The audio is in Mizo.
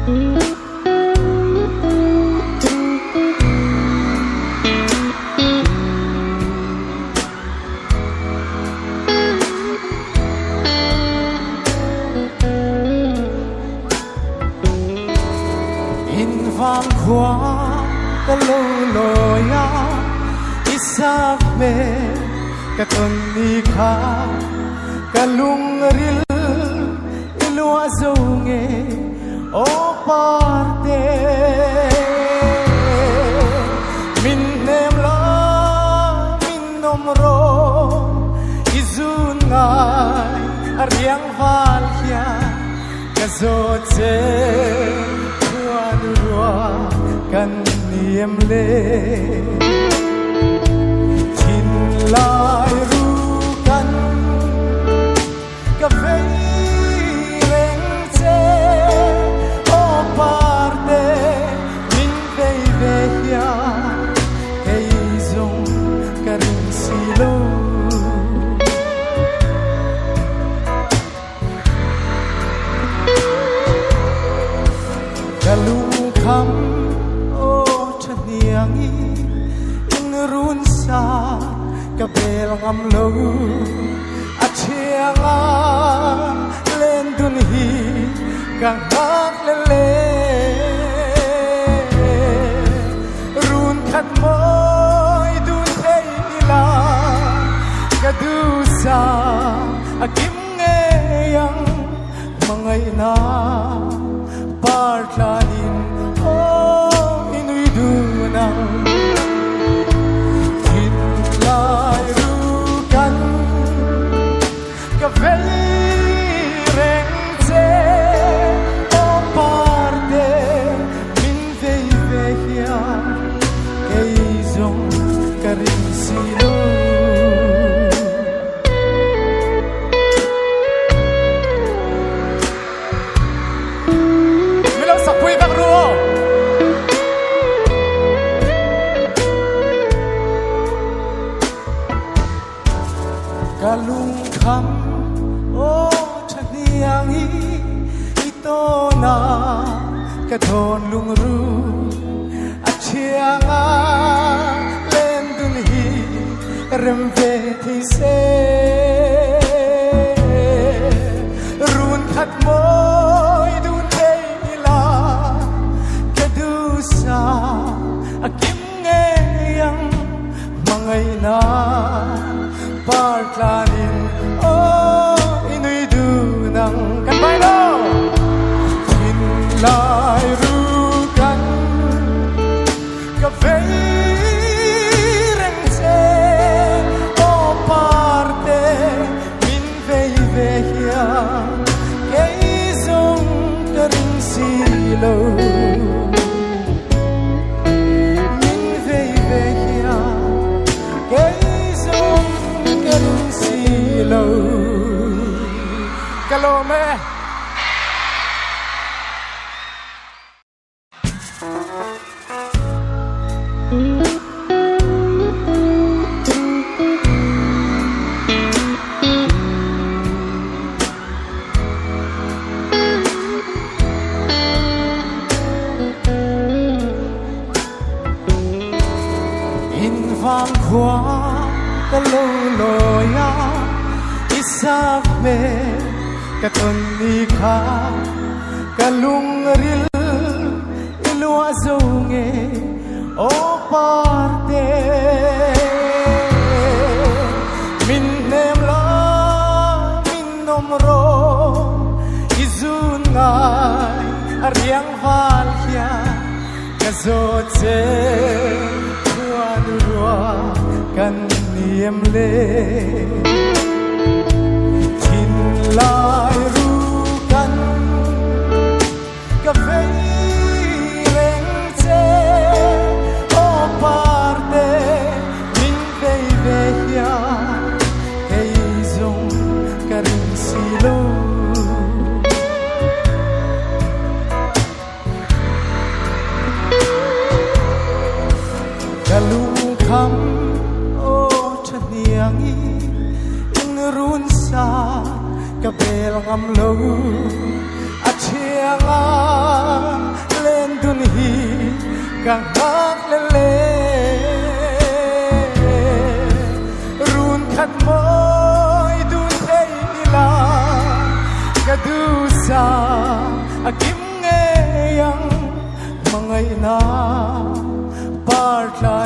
In vang khua ka lo lawi a, i sak hmel ka tawn ni kha ka lungril i luah zo nge aw parte. Min hnem la min awm rawh i zun ngai a riang val hian ka zawt che khuan rua kan ni em le. Thinlai ru kan ka vei reng che aw parte min vei ve hian kei zawng ka ring si lo. Ka lungkham aw tha hniang i in run sa ka bel ngam lo a thiang a len dun hi ka nghak le le run khat mawi dun thei ila ka du sa a kim ngei ang hmangaihna par tlanin aw i nui dun ang. Thinlai ru kan ka vei reng che aw parte min vei ve hian kei zawng ka ring si lo. Min lo sak pui vek ru aw. Ka lungkham aw tha hniang hi i tawn a ka thawn lungru a thiang a len dun hi rem ve thei se. Run khat mawi dun thei ila ka dusa a kim ngei ang hmangaihna par tlanin aw i nui dun ang kan bai lo. Thinlai ru kan ka vei reng che aw parte min vei ve hian kei zawng ka ring si lo. Min vei ve hian kei zawng ka ring si lo. Ka lawm e. In vang khua ka lo lawi a, i sak hmel ka tawn ni kha ka lungril i luah zo nge aw parte. Min hnem la min awm rawh i zun ngai a riang val hian ka zawt che khuan rua kan ni em le. Thinlai ru kan ka vei reng che aw parte min vei ve hian kei zawng ka ring si lo. Ka lungkham aw tha hniang i in run sa ka bel ngam lo a thiang a. Run hi ka nghak le le. Run khat mawi dun thei ila ka duhsa a kim ngei ang. Hmangaihna par tlai.